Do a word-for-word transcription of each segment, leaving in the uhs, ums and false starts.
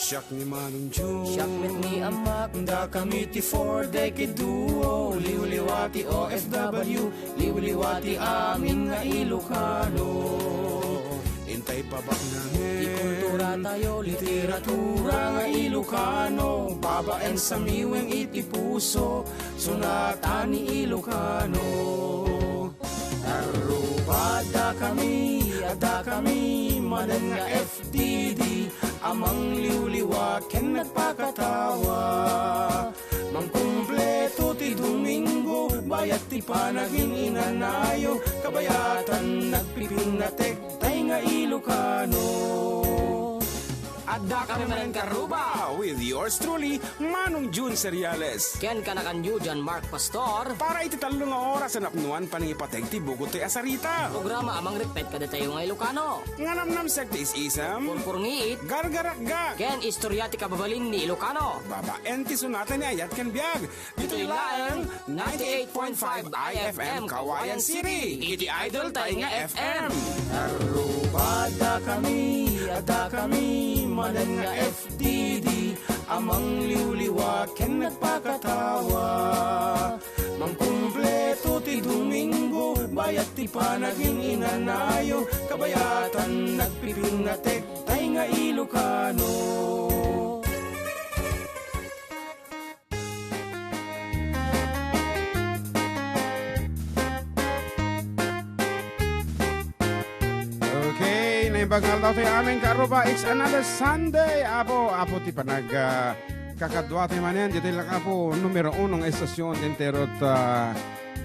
Siak ni Manong Jun. Siak met ni Ammak. Dakami ti Four Decade Duo. Liwliwa ti O F W. Liwliwa ti amin nga Ilocano. Intay pabaknangen. Ti kultura tayo, literatura nga Ilocano. Babaen samiweng iti puso. Sonata ni Ilocano. Aruba, dakami, dakami, manen nga F D D, a mangliwliwa ken nagpakatawa. Mangkumpleto ti Domingo, bayat ti panagin-inanayo, kabayatan nagpipinnatek, tay nga Ilocano. Adda kami manen karuba with yours truly, Manong Jun Seriales. Ken kanakanyo, John Mark Pastor. Para iti tallo nga oras a napnuan panangipateg ti bugot ti asarita. Programa a mangrikpet kadatayo nga Ilocano. Nga namnamsek ti is-isem. Kurkurngiit. Gargarakga. Ken istorya ti kababalin ni Ilocano. Babaen ti sonata ni ayat ken biag. Ditoy laeng ninety-eight point five I F M Kawayan City. Iti idol tayo nga F M. Aruba, dakami, dakami, manen nga F D D, a mangliwliwa ken nagpakatawa. Mangkumpleto ti Domingo, bayat ti panagin-inanayo, kabayatan nagpipinnatek, tay nga Ilocano. Okay, naimbag nga aldaw tayo amin, karuba. It's another Sunday, Apo. Apo ti panag, ah, kakadua tayo manen. Dito lang, Apo, numero uno nga estasyon, entero ta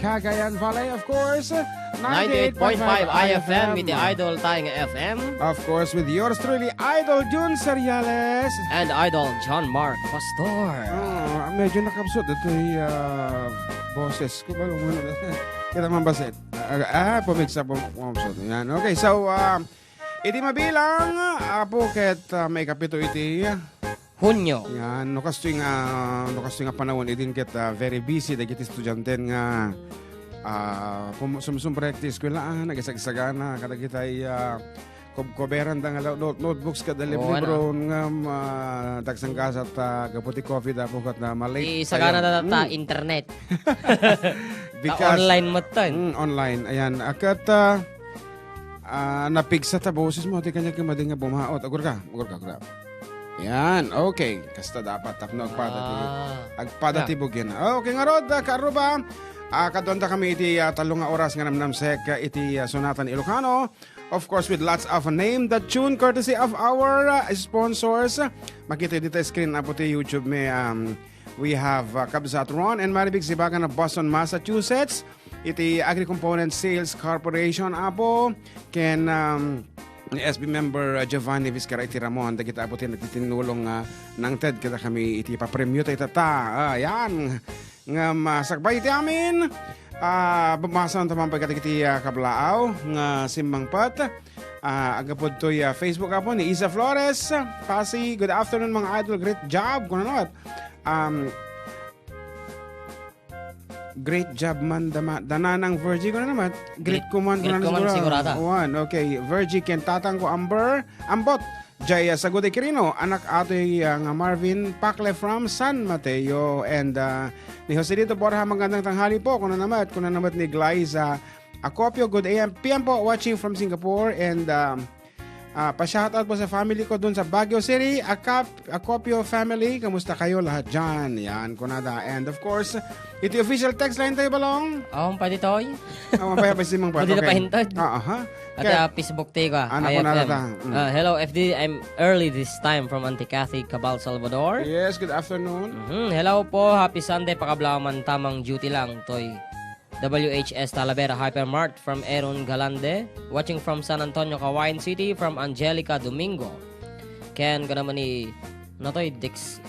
Cagayan Valley, of course. Ninety-eight point five I F M, iti idol tayo nga F M. Of course, with yours truly, Idol Jun Seriales. And Idol John Mark Pastor. Ah, medyo nakabsot ito yung, ah, boses ko. Balong mo na. Kita man basit. Ah, ah, pumigsa, pum-, pumabsot. Yan. Okay, so, ah, iti mabilang, Apo, ket, ah, maikapito iti Hunyo. Yan, no kastoy nga, no kastoy nga panahon, idin ket, ah, very busy dagiti estudianten nga, ah, pum-, sumsumbrek ti eskwela, ah, nagisagsagana, kadagitay, ah, kob-, koberanda nga lo-, note-, notebooks, kada Oo, libro, ano? Ngem, ah, dagsan gasat, ah, gapu ti covid, Apo, ket na malate Isagana tayo. Na ta Mm. internet. Because Ta online met tayo. Mm, online. Ayan. Ah, ket, ah, ah, napigsa ta boses mo, ti kanya kimadi nga bumaot. Agurka, agurka, agurka. Yan, okay. Kasta dapat tapno agpada ti, Ah. agpada ti Yeah. bugyan. Okay, ngarud, ah, karuba. Ah, kaduanda kami iti, ah, tallo nga oras nga namnamsek, ah, iti, ah, Sonata ni Ilocano. Of course, with lots of name the tune courtesy of our, ah, sponsors. Makita dito screen, Apo, ti YouTube mi, um, we have, ah, Kabsat Ron and Maribig Sibagan of Boston, Massachusetts. Iti Agri-Component Sales Corporation, Apo, ken, um, ni S B member, uh, Giovanni Vizcarra iti Ramon, dagita, Apo, ti nagtitinnulong nga nangted kadakami iti papremio tayo tata. Ah, yan. Ngem, ah, sakbay iti amin, ah, bumasan ta man pagkat iti, ah, kablaaw nga simmangpet. Ah, agapod toy, ah, Facebook, Apo, ni Isa Flores Pasi. Good afternoon, mga idol. Great job. Kuno naman. Um, Great job man, dama-, dananang Virgie, kuno naman. Great Great, command, great kuno command, sigurado. Sigurado. One, okay. Virgie ken tatang ko, Amber, Ambot, Jay, ah, Sagude Quirino, anak atoy, ah, nga Marvin Pacle from San Mateo, and, ah, ni Joselito Borja, magandang tanghali po, kuno naman, kuno naman ni Glyza Acopio, good A M, P M po, watching from Singapore, and, um, Ah, pa-shoutout po sa family ko dun sa Baguio City, Acap-, Acopio family, kamusta kayo lahat dyan? Yan, kunada. And of course, iti official text line tayo, Balong. Oh, pwede, Toy? Ah, mapaya pa si Mang Pat. Pwede na Okay. pahintad. Ah, aha. Ate, Kaya, ah, Facebook tayo ka, ano ko I F M. Narata? Mm. Ah, hello, F D, I'm early this time from Auntie Kathy, Cabal, Salvador. Yes, good afternoon. Mhm. Hello po, happy Sunday, pakablaman tamang duty lang, Toy. W H S Talavera Hypermart from Aaron Galande. Watching from San Antonio, Cauayan City from Angelica Domingo. Ken, kuno naman ni, natoy, Dix-,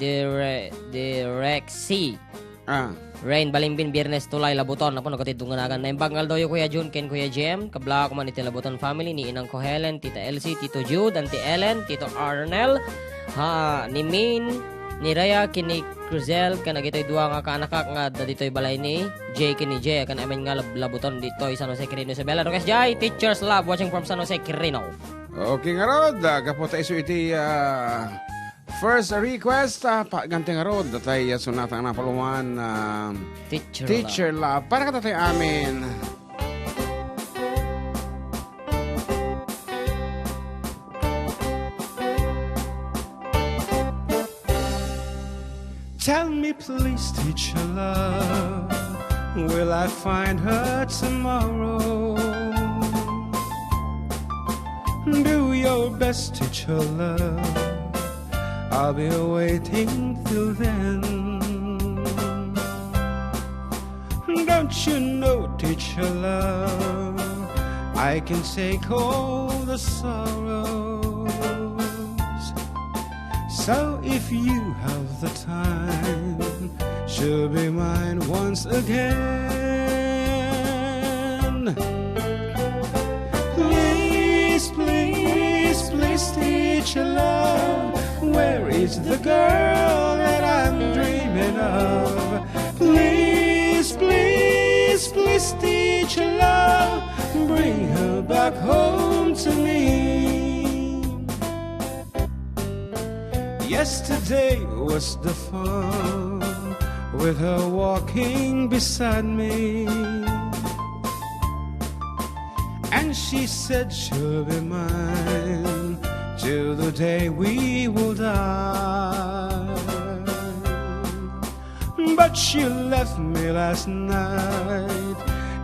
Dire-, Direxi. Ah. Rain Balimbin, Biernes Tulay, Labuton. Apo, nagkatidungan nagan. Naimbag nga aldaw yo, Kuya Jun, ken Kuya Jem. Kabla ko man iti Labuton family, ni Inang ko Helen, Tita Elsie, Tito Jude, Auntie Ellen, Tito Arnel, ha, ni Min, ni Rhea, ken ni Cruzel, ken dagitoy dua nga kaanakak nga adda ditoy balay ni Jay ken ni Jay, ken amin nga lab-, labuton ditoy San Jose, Quirino, Isabela. Request, Jay, Teacher's Love, watching from San Jose, Quirino. Okay, ngarud, ah, gapu ta isu iti, ah, First request, ah, pa, ganti ngarud, datay, ah, sonata nga napalwan, ah, Teacher Teacher Love. Love. Para kadatoy amin. Tell me, please, teacher love, will I find her tomorrow? Do your best, teacher love, I'll be waiting till then. Don't you know, teacher love, I can take all the sorrows. So if you have the time, she'll be mine once again. Please, please, please, teacher love, where is the girl that I'm dreaming of? Please, please, please, teacher love, bring her back home to me. Yesterday was the fun with her walking beside me. And she said she'll be mine till the day we will die. But she left me last night,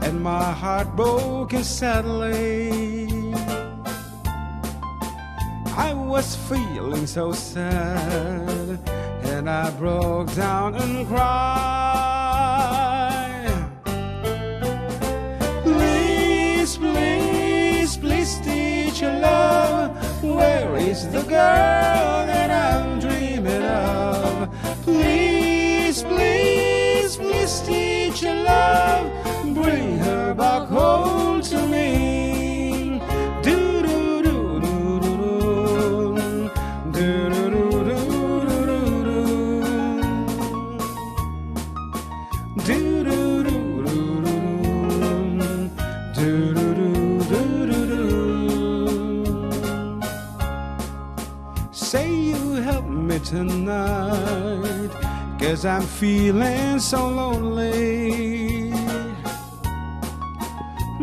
and my heart broken sadly. I was feeling so sad, and I broke down and cried. Please, please, please, teacher love, where is the girl that I'm dreaming of? Please, please, please, teacher love, bring her back home to me. Do-do-do-do-do-do. Do-do-do-do-do-do. Do-do-do-do-do-do. Do-do-do-do-do-do. Say you help me tonight, 'cause I'm feeling so lonely.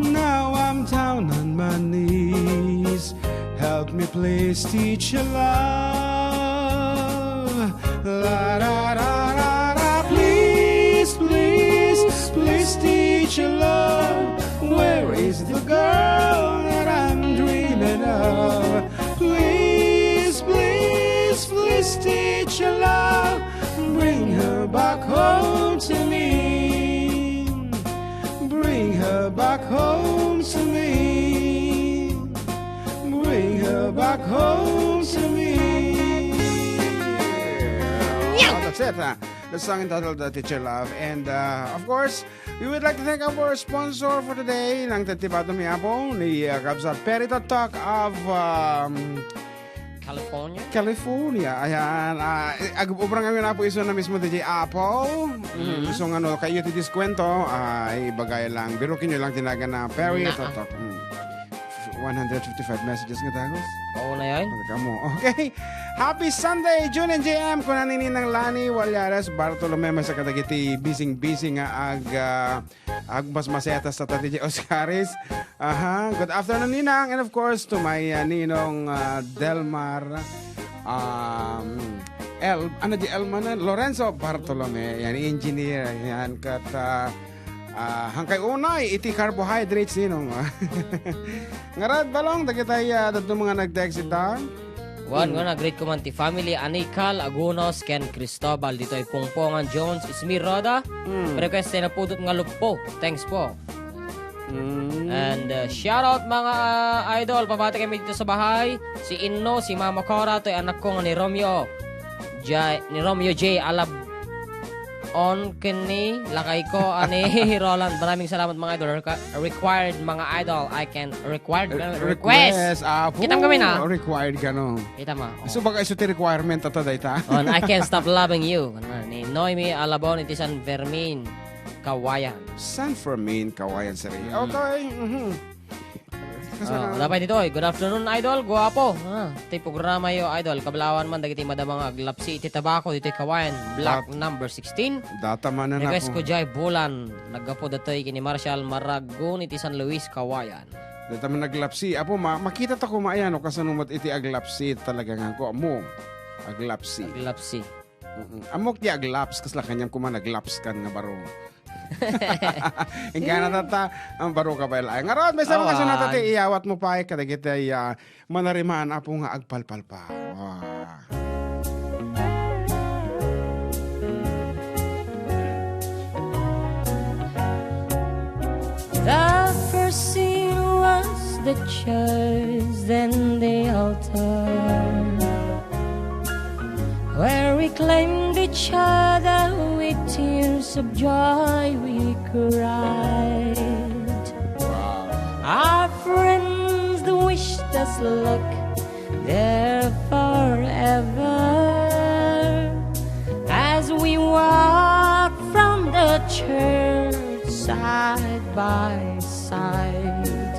Now I'm down on my knees. Help me, please, teacher love. La, da, da, da, da. Please, please, please, teacher love, where is the girl that I'm dreaming of? Please, please, please, teacher love, bring her back home to me. Bring her back home to me. Bring her back home to me. Yeah, that's it, huh? The song entitled, uh, Teacher Love. And, uh, of course, we would like to thank our sponsor for today. Nangtitibato mi apo ni, uh, Kabsat Perry Totok of, um, California? California. Ayan. Ah, ag-, obrang kami na po iso na mismo D J Apple. Mm-hmm. Iso nga no, kayo ti diskwento, ah, ibagay lang. Birukin nyo lang tinagan na Perry Naa. Totok. Mm. One hundred fifty-five messages nga tagos. Oo na yan. Ano ka mo? Okay. Happy Sunday, June and J M. Kuna ni Ninang Lani Walyares Bartolome, may sakadagiti bising-bising nga ag-, ah, Agbas masetas ta ti Oscaris. Aha, good afternoon, Ninang. And of course, to my, uh, Ninong, uh, Delmar, um, El, ano di Elma na? Lorenzo Bartolome. Yan, engineer. Yan, kat, uh, uh, hangkay unay, iti carbohydrates, Ninong. Ngarad, balong, dagitay, uh, dadto mga nag-text ita. Wan, mm, kuna, greet ko man ti family, Anikal, Agunos, ken Cristobal, ditoy Pungpongan, Jones, Ismir, Roda. Mm. Request ti napudot nga luppo. Thanks po. Mm. And, uh, shout out, mga, uh, idol. Pabati kami dito sa bahay. Si Inno, si Mama Cora, toy anak ko nga ni Romeo. J-, ni Romeo J. Alab-, on ken ni lakay ko, ani Roland. Maraming salamat, mga idol. Requ-, required, mga idol. I can required, Re-, uh, request. Request, ah, Kitam kami na. Required ka, no? Kita mo. Oh. So, baka iso ti requirement ata dayta. On I Can't Stop Loving You. Ano, ni Noemi Alabon, iti San Fermin, Kawayan. San Fermin, Kawayan City. Mm. Okay, mhm. Kasano? Ah, dapat ditoy. Good afternoon, Idol. Guwapo. Ah, ti programa yo, Idol. Kablawan man dagiti madama nga aglapsi iti tabako ditoy Kawayan. Block number sixteen. Data man na Request ko jay bulan. Naggapu datoy kini Marshall Maragon iti San Luis, Kawayan. Data man aglapsi. Apo, ma-, makita ta koma ayan, no, kasano met iti aglapsi talaga nga ko. Amo, aglapsi. Aglapsi. Mm-mm. Ammok ti aglaps, kasla kaniam koma naglapskan nga baro. Inggana tatta, ang baro ka pay laeng. Ngarud, may sama nga Awan. Sonata ti iyawat mo pay, kadagiti, ah, manarimaan, Apo, nga agpalpalpa. Ah. The first scene was the church, then the altar, where we claimed each other, with tears of joy we cried. Our friends wished us luck there forever, as we walk from the church side by side.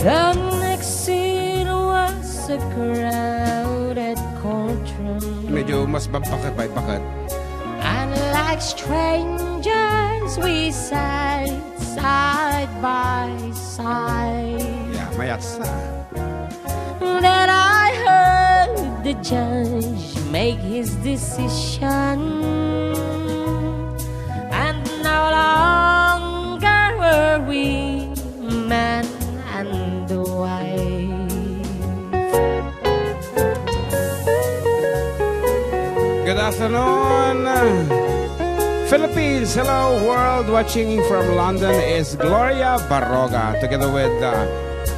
The next scene was a crowded courtroom. Medyo mas bambakat, bambakat. And like strangers, we sat side by side. Yeah, mayat sa. Then I heard the judge make his decision, and no longer were we man and wife. Good afternoon, Philippines. Hello, world. Watching from London is Gloria Baroga together with, uh,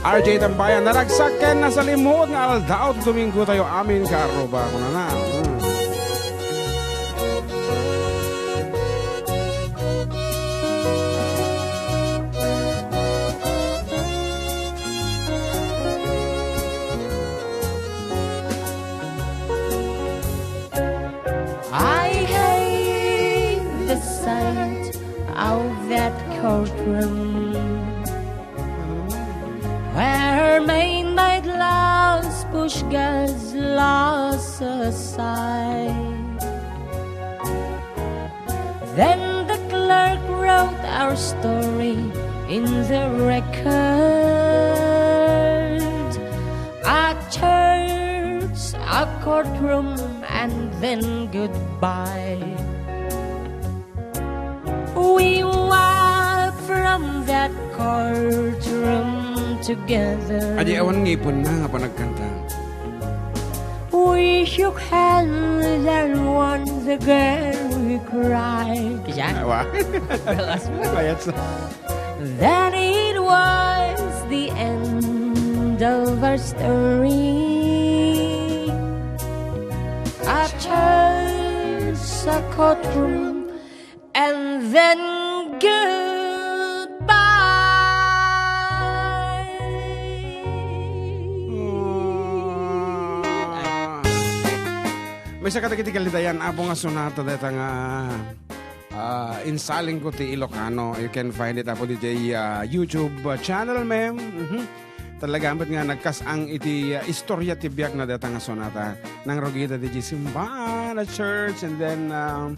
R J Tambayan. Naragsak ken nasalimot nga aldaw ti Domingo tayo amin, kaarruba. Kunana. Mm. I hate the sight of that courtroom, where main might laws push God's laws aside. Then the clerk wrote our story in the record. A church, a courtroom, and then goodbye. We walk from that courtroom together. Adi awan ngipon na nga panagkanta. We shook hands and once again we cried. Kaya? Awa. Galas mo. Mayat sa. Then it was the end of our story. A church, a courtroom, and then goodbye. Maysa kadagiti kalidayan, Apo, nga sonata dayta nga, ah, insaling ko ti Ilocano. You can find it, Apo, diay, ah, YouTube, ah, channel, ma'am. Mhm. Talaga met nga nagkas-ang iti, ah, istorya ti biag na dayta nga sonata. Nangrugida diay simbahan a church, and then, um,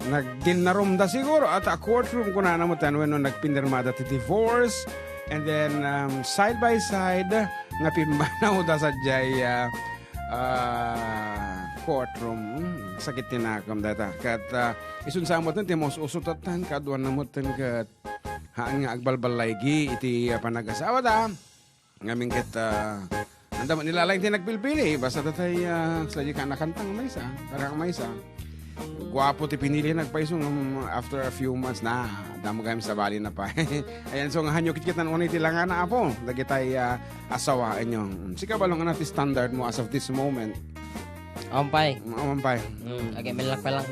nagginnarumda siguro at a courtroom kunana met, wenno nagpinirmada ti divorce, and then, um, side by side nga pimmanawda sadiay, ah, ah, courtroom. Hmm, sakit ti nakem dayta. Ket, ah, isu sa met ti mus-usutetan, kaduana met ket haan nga agbalbalaygi iti, ah, panagasawada. Ngamin ket, ah, anda met ni laeng ti nagpilpili, basta tatay, ah, sadiay ka nakanta nga maysa, para nga maysa. Guapo ti pinili, nagpayso ngem after a few months na, damagayam sabali na pay. Ayan, so, nga hanyo kitkitan unay ti langana, Apo, dagitay, ah, asawaenyo. Mm, sika, Balong, ania ti standard mo as of this moment? Awan pay. Mm, awan pay. Mm, agay, milak pa lang.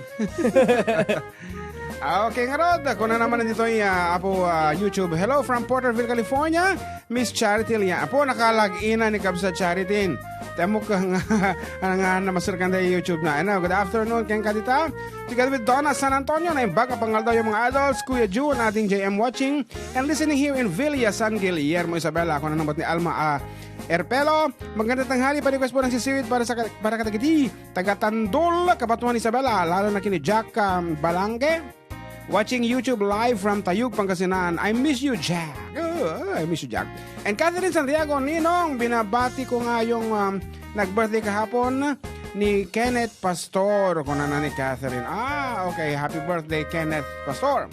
Ah, okay, ngarud, kuna naman ditoy, ah, Apo, ah, YouTube. Hello from Porterville, California, Miss Charity Lian. Apo, nakalagina ni Kabsa Charity. Temo ka nga, nga na maserkan tayo YouTube na. Ano, good afternoon, ken kadita. Together with Donna San Antonio, na imbag a pangaldaw yung mga idols, Kuya June, ating J M watching and listening here in Villa San Guillermo, Isabela. Ako na naman ni Alma, ah, Erpelo. Magandang tanghali, pa-request po ng sisiwit para sa ka-, para kadagiti taga Tandol, Cabatuan, Isabela, lalo na kini Jack, um, Balangge. Watching YouTube live from Tayug, Pangasinan. I miss you, Jack. Oh, I miss you, Jack. And Catherine Santiago, Ninong, binabati ko nga yung, um, nag-birthday kahapon ni Kenneth Pastor. Kuna na ni Catherine. Ah, okay. Happy birthday, Kenneth Pastor.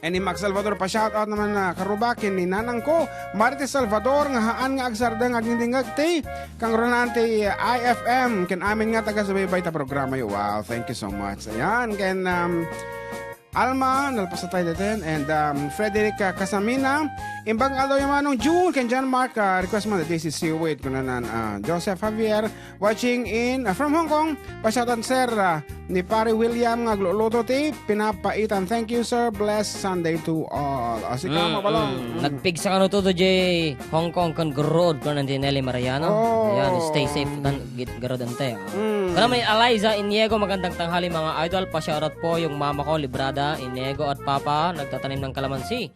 And ni Max Salvador, pa-shoutout naman na karubak ni nanang ko, Marites Salvador, nga haan nga agsardeng agdingdingag ti kangrunan ti I F M, ken amin nga taga-subaybay ta programa yo. Wow, thank you so much. Ayan, ken, um, Alma, nalpas tayo deten, and, um, Frederick, uh, Casamina, imbag aldaw yung Manong June, ken John Mark, uh, request mo na this is Seaweed, kunanan, uh, Joseph Javier, watching in, uh, from Hong Kong, pa-shoutout, sir, uh, ni Pare William nga agluluto ti pinapaitan. Thank you, sir. Blessed Sunday to all. O, sika, Mm, mabalong. Mm. Nagpigsa kano to, to, J Hong Kong, kan garud, kan Auntie Nelly Mariano. Oh. Ayan, stay safe, tan, git, garud ante, ah. Mm. Kaya may Eliza Iniego, magandang tanghali, mga idol. Pa-shoutout po yung mama ko, Librada Iniego, at papa, nagtatanim ng kalamansi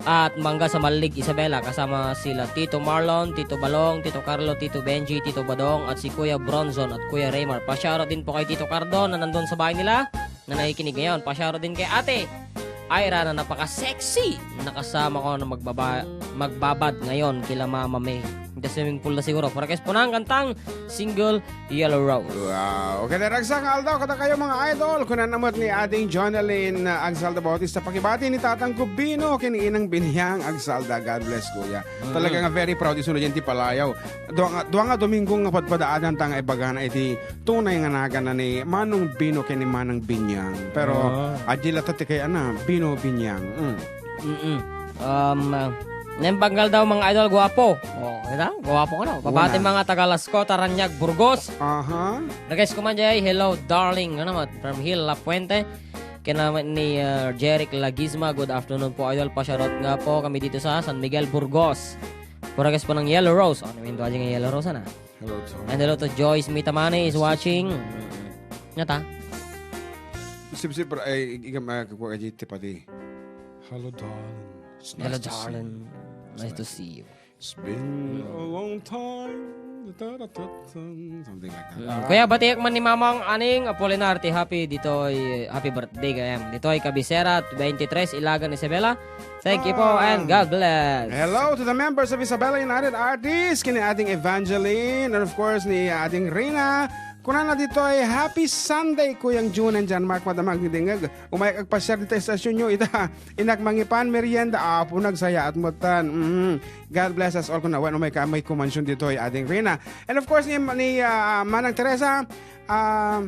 at mangga sa Malig, Isabela, kasama sila Tito Marlon, Tito Balong, Tito Carlo, Tito Benji, Tito Badong, at si Kuya Bronson at Kuya Raymar. Pa-shoutout din po kay Tito Cardo na nandun sa bahay nila na nakikinig ngayon. Pa-shoutout din kay Ate Ira na napaka-sexy. Nakasama ko na magbaba-, magbabad ngayon kila Mama May. The swimming pool na siguro. Para kay Punang kantang single Yellow Rose. Wow. Kadagiti ragsak nga aldaw kadakayo, mga idol. Kuna namot ni ading Jonalyn, uh, Agsalda Bautista, pakibati ni Tatang Gubino, ken ni Inang Biniang Agsalda. God bless, Kuya. Mm. Talaga nga very proud isu na dyan ti palayaw. Dua nga, dua nga Domingo nga padpadaatan ta nga ibagana iti tunay nga nagana ni Manong Bino ken ni Manang Binyang. Pero, ah, adi la ta ti kay ana, Bino Binyang. Mm. Mm-mm. Um, uh, nembag nga aldaw, mga idol, guwapo. Oh, kita? Guwapo ka na. Pabati, una, mga taga Lasco, Taranyag, Burgos. Aha. Request ko man jay, "Hello, darling." Ano naman? From Hill La Fuente. Kaya naman ni, uh, Jeric Lagisma. Good afternoon po, idol. Pa-shoutout nga po kami dito sa San Miguel, Burgos. Puragas po ng Yellow Rose. Oh, namin doon yung Yellow Rose, ana. Hello, Tom. And hello to Joyce Mitamani is watching. Nata? Sip-sip, ay, ig-, igam, ah, kukuha ka dito pati. Hello, darling. It's nice to see you. Hello, darling. Nice to see you. It's been a long time. Something like that. Mm. Ah. Kuya, batiek man ni Mamang Aning Apolinar ti happy ditoy, happy birthday kayam. Ditoy Cabecera, twenty-three, Ilagan, Isabela. Thank you po, ah, and God bless. Hello to the members of Isabela United Artists, kini ading Evangeline, and of course, ni ading Rina. Kunana ditoy, "Happy Sunday, Kuyang June and John Mark, madamag ni Dingag. Umayag agpasiar ditoy estasyonyo, ita, inak mangipan, merienda, apo, nagsayaat mo tan." Mm. God bless us all, kuna wen, umay ka, may kumansyon ditoy, ading Rina. And of course, ni, ni, ah, Manang Teresa, ah,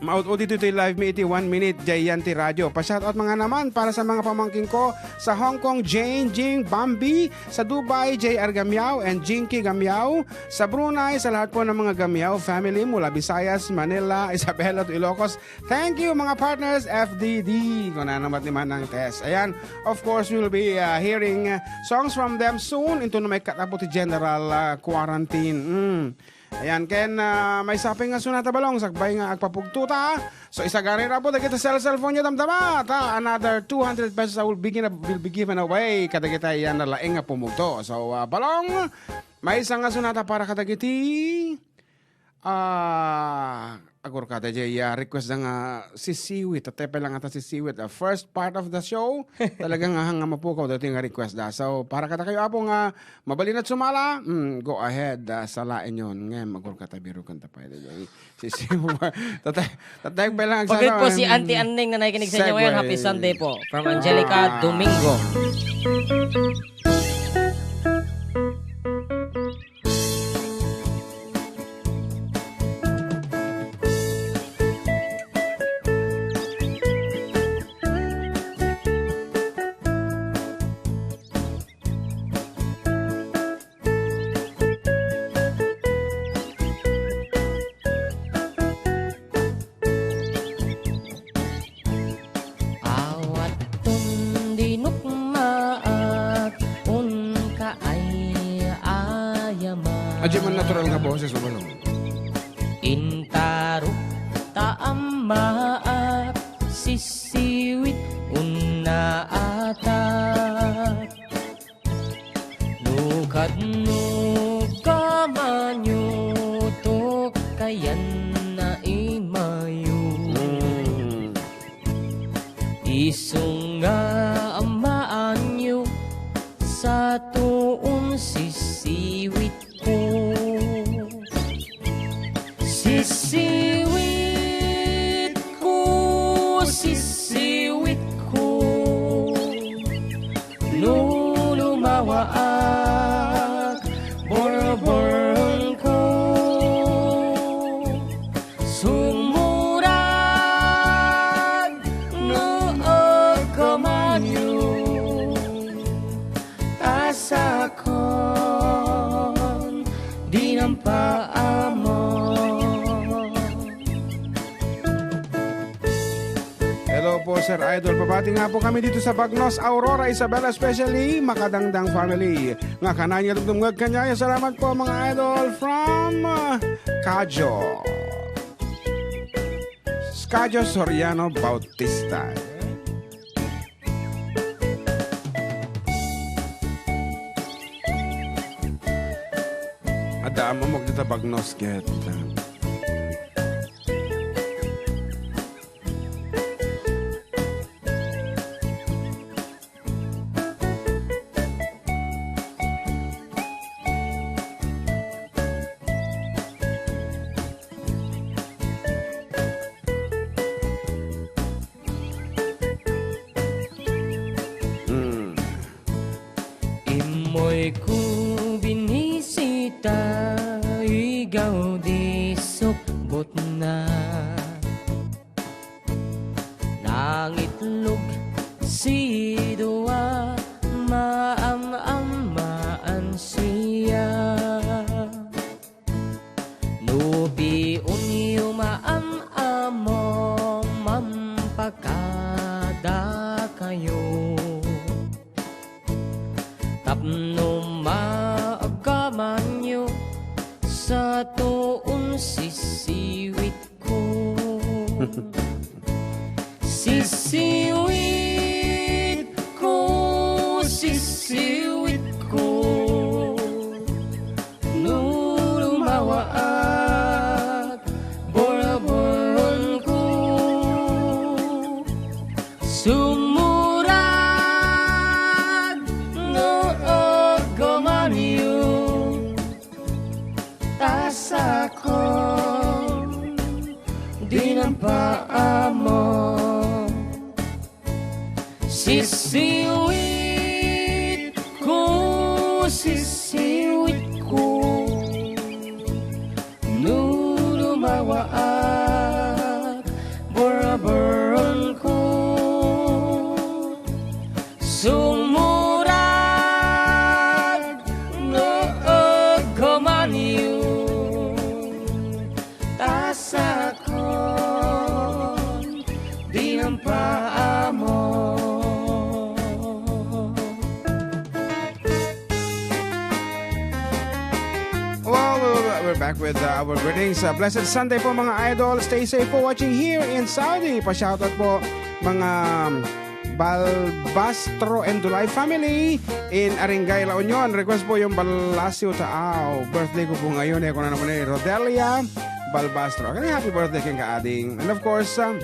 maud-udi ditoy live mi iti one minute, jay yan ti radio. Pa-shoutout mga naman para sa mga pamangkin ko sa Hong Kong, Jane, Jing, Bambi, sa Dubai, J R Gamiao and Jinky Gamiao, sa Brunei, sa lahat po ng mga Gamiao family mula Visayas, Manila, Isabela to Ilocos. Thank you, mga partners, F D D. Kung ano naman ni Manang Tess. Ayan, of course, we'll be, uh, hearing, uh, songs from them soon into na may katapo ti general, uh, quarantine. Mm. Ayan, ken, ah, may sapay nga sunata balong, sakbay nga agpapugtuta. So, isagari na po, dagiti cell, cellphone nyo, damdama. Ta, another two hundred pesos I will be giving, will be given away. Kadagiti yan na laeng nga pumugto. So, ah, balong, may isa nga sunata para kadagiti, ah, agurkada jay, ah, request da nga sisiwit. Tatay pa lang ata sisiwit. Ah, first part of the show, talaga nga hanga mapukaw dati nga request da. So, para kada kayo, apo nga, mabalin at sumala, mm, go ahead, ah, salain yon. Ngayon, magurkata, birukan ta pa. Sisiwit. Tatay, tatay pa lang. Pagkit po si Auntie Anning na nakikinig sa inyo ngayon. Segue. Happy Sunday po. From Angelica Domingo. Adjay man natural nga boses, Babalong. Intarok ta ammaak, sisiwit unnaata. No kadno kamanyo to kayan na imayo. Mm. Isu nga ammaanyo, sato un sisiwitko. Sisiwitko, sisiwitko. No lumawaak, borboronko. Sumurag no agkamanyo, ta sakon, dinan paammo. Hello po, Sir Idol. Pabati nga po kami dito sa Bagnos, Aurora, Isabela, especially Makadangdang family. Nga kanan nga dumdumngeg kaniaya. Salamat po, mga idol, from, uh, Kajo. Kajo Soriano Bautista. Adda ammom dita Bagnos ket. Mm. Immoyko binisita, igaw di sukbotna. Nangitlog sidua, maam-ammaan siya. No piunyo maam-ammo, mampakadakayo. Tapno maagkamanyo, sato un sisiwitko. Sisiwitko, sisiwitko. No lumawaak, borboronko. Sumurag no agkamanyo, ta sakon, dinan paammo. Sisiwitko, sisiwitko. No lumawaak, borboronko. Sumurag no agkamanyo, ta sakon, dinan paammo. Well, we're, we're back with, uh, our greetings. Uh, blessed Sunday po, mga idol. Stay safe po watching here in Saudi. Pa-shoutout po, mga, um, Balbastro and Dulay family in Aringay, La Union. Request po yung Balasio Taaw. Birthday ko po ngayon, eh. Kung ano naman, eh, Rodelia Balbastro. Kaya happy birthday, king kaading. And of course, um,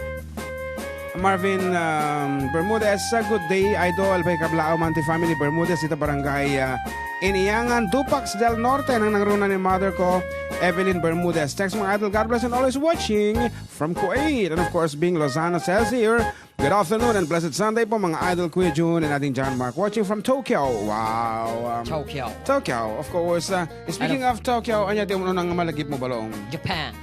Marvin, um, Bermudez, uh, good day, idol. Bay Kablao, Manti family, Bermudez, dito barangay, uh, Iniangan, Dupax del Norte, nang nangruna ni mother ko, Evelyn Bermudez. Thanks, mga idol. God bless and always watching from Kuwait. And of course, Bing Lozano says here, "Good afternoon and blessed Sunday po, mga idol, Kuya Jun and Ading John Mark. Watching from Tokyo." Wow. Um, Tokyo. Tokyo, of course. Uh, speaking Ano? Of Tokyo, anya di mo nang malagip mo, Balong? Japan.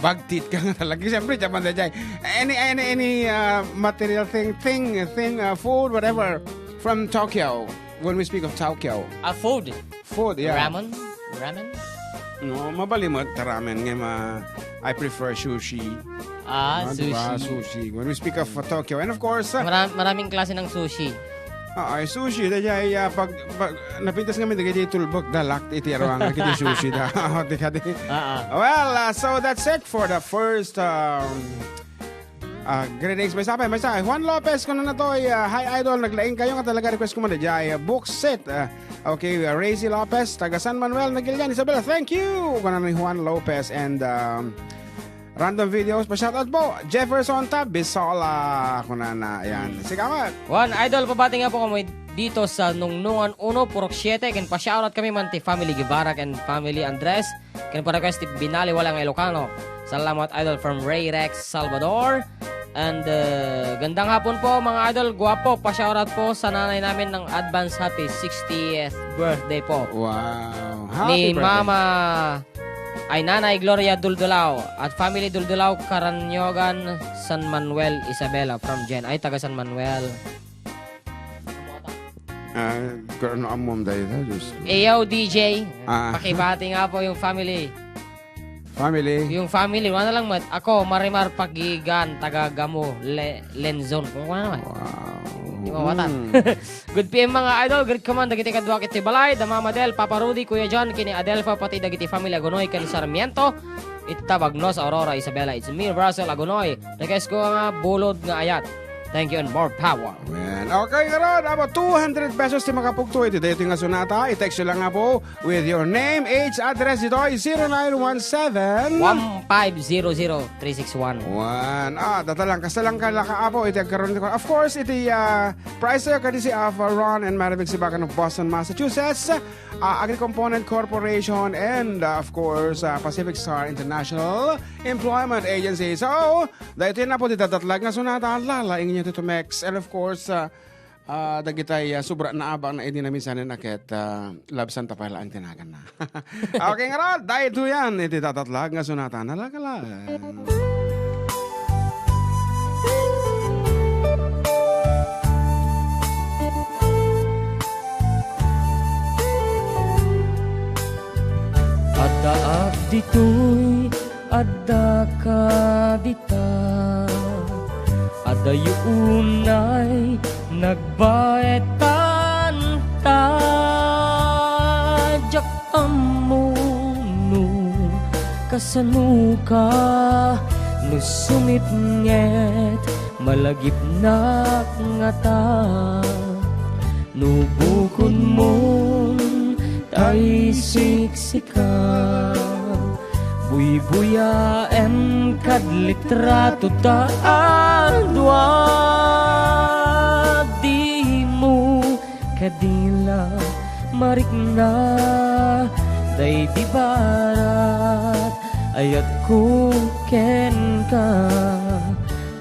Bagtit ka nga talaga. Siyempre, Japan na dyan. Any, any, any, uh, material thing, thing, thing, uh, food, whatever, from Tokyo. When we speak of Tokyo. Ah, food. Food, yeah. Ramen? Ramen? No, mabalimut ta ramen nga ma-, I prefer sushi. Ah, Ah, di ba? Sushi. Sushi. When we speak of, uh, Tokyo, and of course, uh, Mara-, maraming klase ng sushi. Ah, ay, sushi, da jay, ah, pag, pag, napintas ngamin, da jay tulbek, da, lak, iti aruang, iti sushi, da. Oh, di ka, di. Ah, ah. Well, uh, so that's it for the first, um, uh, greetings. May sapay, may sapay. Juan Lopez, kuno na to, uh, "Hi, Idol. Naglaing kayo nga talaga request ko man, da jay, uh, book set." Uh, okay, uh, Razy Lopez, taga San Manuel, Nagilian, Isabela. Thank you. Kuno ni Juan Lopez and, um, Random videos, pa-shoutout po. Jefferson Tabisola, kunana, ayan. Sige, Amat. One, Idol, pabati nga po kami dito sa Nungnungan uno, Purok siete, ken pa-shoutout kami man ti family Guevara ken family Andres, ken pa-request ti binaliwala nga Ilocano. Salamat, Idol, from Ray Rex Salvador. And, uh, gandang hapon po, mga idol. Guwapo, pa-shoutout po sa nanay namin ng advance happy sixtieth birthday po. Wow. Happy Ni birthday. Mama ay Nanay Gloria Duldulao at family Duldulao, Karanyogan, San Manuel, Isabela, from Jen. Ay, taga San Manuel. Ah, kung ano amom dahil, ha, Diyos ko. Eyo, D J, Ah. pakibati nga po yung family. Family. Yung family, wala lang mat. Ako, Marimar Pagigan, taga Gamo, Le-, Lenzon. Kung ano naman. Wow. Di mawatan. Hmm. Good P M, mga idol. Greet ko man dagiti kaduak iti balay, da Mama Del, Papa Rudy, Kuya John, kini Adelfa, pati dagiti family Agunoy ken Sarmiento. Ita Bagnos, Aurora, Isabela. It's me, Russell Agunoy. Request ko nga Bulod nga Ayat. Thank you and more power. Amen. Okay, ngarud, amo two hundred pesos ti makapugto iti daytoy nga sonata. I-text nyo lang nga po with your name, age, address ditoy, zero nine one seven. One five zero zero three six one. One. Ah, data lang. Kasta lang ka, laka, apo, iti agkaroon ko. Of course, iti, ah, prize tayo, courtesy of, ah, Ron and Marivic Sibakan of Boston, Massachusetts, ah, Agri-Component Corporation, and, ah, of course, ah, Pacific Star International Employment Agency. So, daytoy na po ti dadatlag nga sonata, lalaing nyo ti tumex. And of course, ah, ah, dagitay, ah, sobra na abak na idi namisanen a ket, ah, labsan ta pay laeng ti naganna. Okay, ngarud, daytoy yan, iti dadatlag nga sonata, nalakalan. Addaak ditoy, addaka dita. Adayo unay nagbaetan ta. Diak ammo no kasanoka, no sumipnget, malagipnak ngata. No bukodmon tay siksika, buybuyaem kad litrato ta a dua. Dimo kadi la marikna daydi barat ayatko kenka.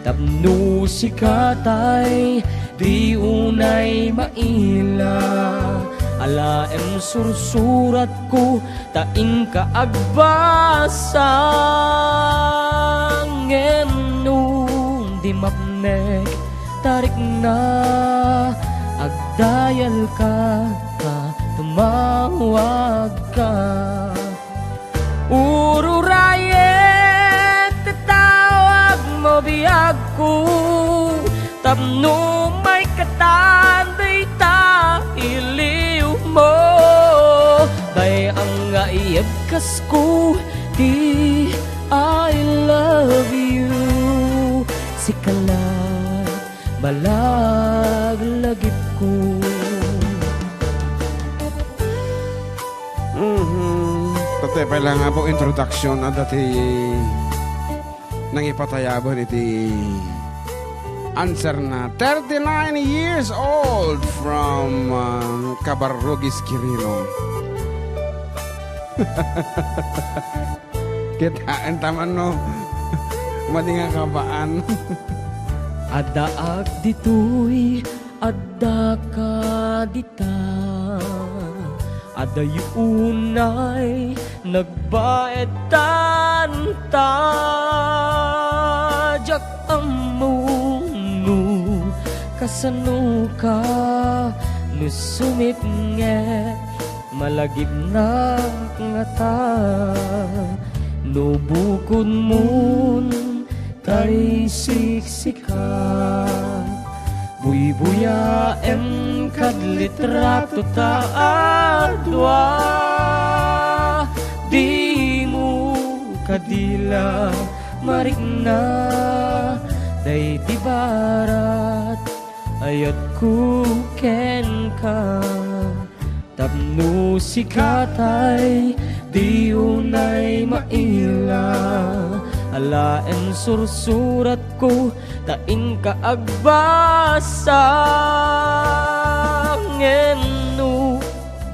Tapno sika tay di unay maila, alaem sursuratko ta inka agbasa. Ngem no di mapnek ta rikna, agdayalka ta tumawagka. Ururayek ti tawagmo, biagko, tapno maikatan dayta iliwmo. Dayangngayeb kasko ti I love you. Sika la malaglagipko. Mhm. Tatay pa lang nga po introduction, adda ti nangipatayaban iti answer na thirty-nine years old from, ah, Cabarrugis, Quirino. Kitaen ta man no madi nga kabaan. Addaak ditoy, addaka dita. Adayo unay nagbaetan ta. Diak ammo no kasanoka, no sumipnget, malagipnak ngata. No bukodmon tay siksika, buybuyaem Litrato ta a dua, dimo kadi la marikna. Daydi barat, ayatko kenka. Tapno sika tay di unay maila, alaen sursuratko ta inka agbasa. Ngem no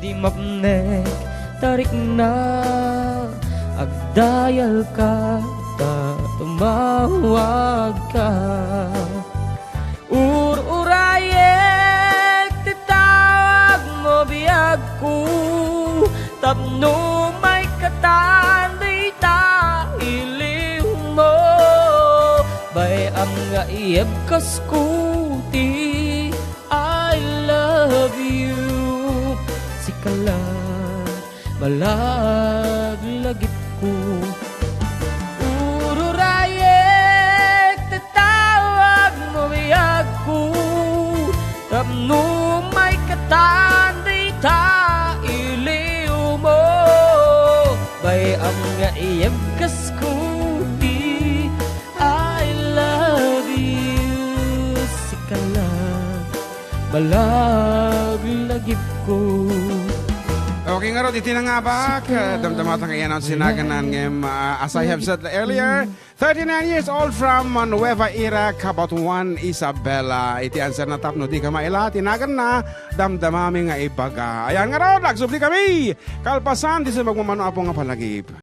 di mapnek ta rikna, agdayalka ta tumawagka. Ur-urayek ti tawagmo, biagko, tapno maikatan dayta iliwmo. Bay-am nga iyebkasko ti I love you. Sika la, malaglagipko. Ur-urayek ti tawagmo, biagko, tapno maikatan dayta iliwmo. Bay-am nga iyebkasko ti I love you. Sika la, malaglagipko. Okay, ngarud, iti nangabak, ah, damdamata nga iyan ang sinaganan ngem, ah, as I have said earlier, thirty-nine years old from Nueva Ecija, Cabatuan, Isabela. Iti answer na tapno di ka maila, tinagan na, damdamami nga ibaga. Ayan, ngarud, agsubli kami. Kalpasan, di sa magmamano, Apo, nga palagip.